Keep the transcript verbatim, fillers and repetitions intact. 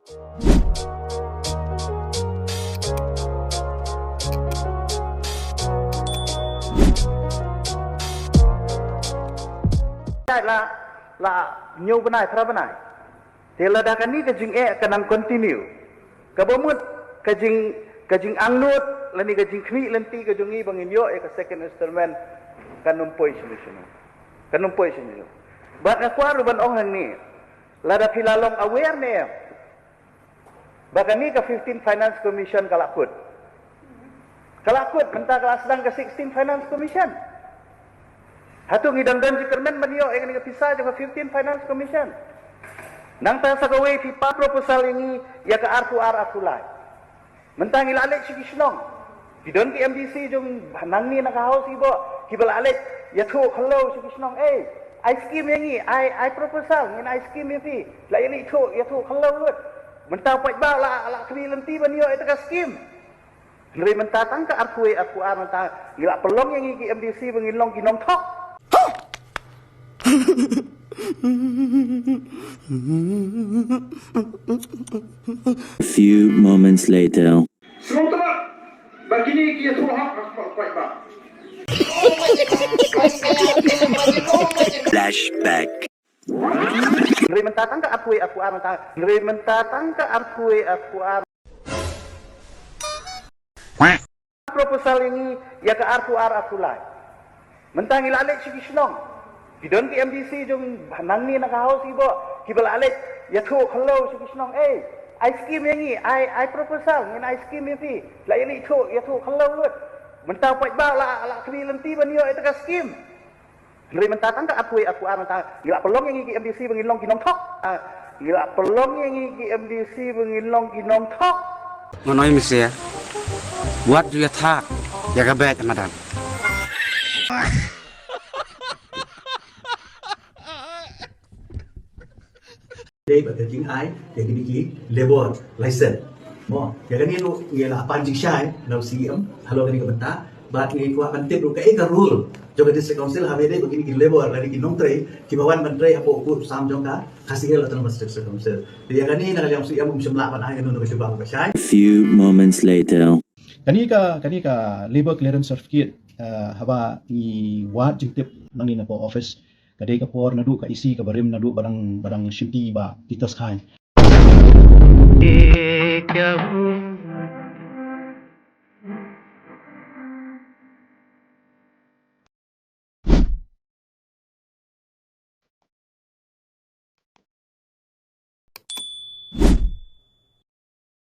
La, la, hynñiew bnai, phra bnai. Te lada kane ka jingeh ka nang continue, kaba mut ka jing, ka jingangnud lane ka jingkhmih lynti ka jong ngi ba ngin ïoh ïa ka second installment, kan ym poi shano shano. Kan ym poi shano shano. Bad nga kwah ruh ban ong hangne, lada phi la long aware ne em ba kane ka fifteen Finance Commission ka la kut. Ka la kut, mynta ka la sdang ka sixteen Finance Commission. Hato ngi dang don jingkyrmen ban ïoh ïa kane ka pisa jong ka fifteen Finance Commission? Nangta sa kawei phi pass proposal ïa ngi ïa ka arphew ar arphew lai. Mynta ngi la leit sha ki shnong. Ki don ki M D C jong nangne na ka House Ibok kiba la leit ïathuh khyllew sha ki shnong. Ei, ai skim ïa ngi, ai, ai proposal, ngin ai skim ïa phi. La ïa leit thuh, ïathuh khyllew lut. Mynta paidbah la, la khmih lynti ban ïoh ïa ka skim. Hynrei mynta tang ka arphew wei arphew ar mynta ngi la pynlong ïa ngi ki M D C ba ngin long ki nongthok. A few moments later. Sngewthuh ba kine ki ïathuh hok ha khmat paidbah. Flashback. Hynrei mynta tang ka arphew wei arphew ar mynta. Hynrei mynta tang ka arphew wei arphew ar. Proposal ïa ngi ïa ka arphew ar arphew lai. Mynta ngi la leit sha ki shnong. Ki don ki M D C jong nangne na ka House Ibok kiba la leit ïathuh khyllew sha ki shnong. Ei, ai skim ïa ngi, ai, ai proposal, ngin ai skim ïa phi. La ïa leit thuh, ïathuh khyllew lut. Mynta paidbah la, la khmih lynti ban ïoh ïa ka skim. Hynrei mynta tang ka arphew wei arphew ar mynta ngi la pynlong ïa ngi ki M D C ba ngin long ki nongthok. Ah, ngi la pynlong ïa ngi ki M D C ba ngin long ki nongthok. Ngan ong ïa me seh, wat ju ïa thak ïa ka beit madan. Dei ba ka jingai ïa kine ki labour license. Mo, ïa kane ruh ngi la pan jingshai na u C E M halor kane ka bynta. Bad ngi kwah ban tip ruh kaei ka rule jong ka District Council haba ïadei bad kine ki labour lane ki nongtrei kiba wan ban trei hapoh u sam jong ka Khasi Hills Autonomous District Council. Te ïa kane na ka liang u C E M um shym lah ban ai kano kano ka jubab kaba shai. A few moments later. Kane ka, kane ka labour clearance certificate, eh, haba ngi wad jingtip nangne na ka office, ka dei ka por naduh ka E C kaba rim naduh ba dang, ba dang shimti Bah Titus Chyne.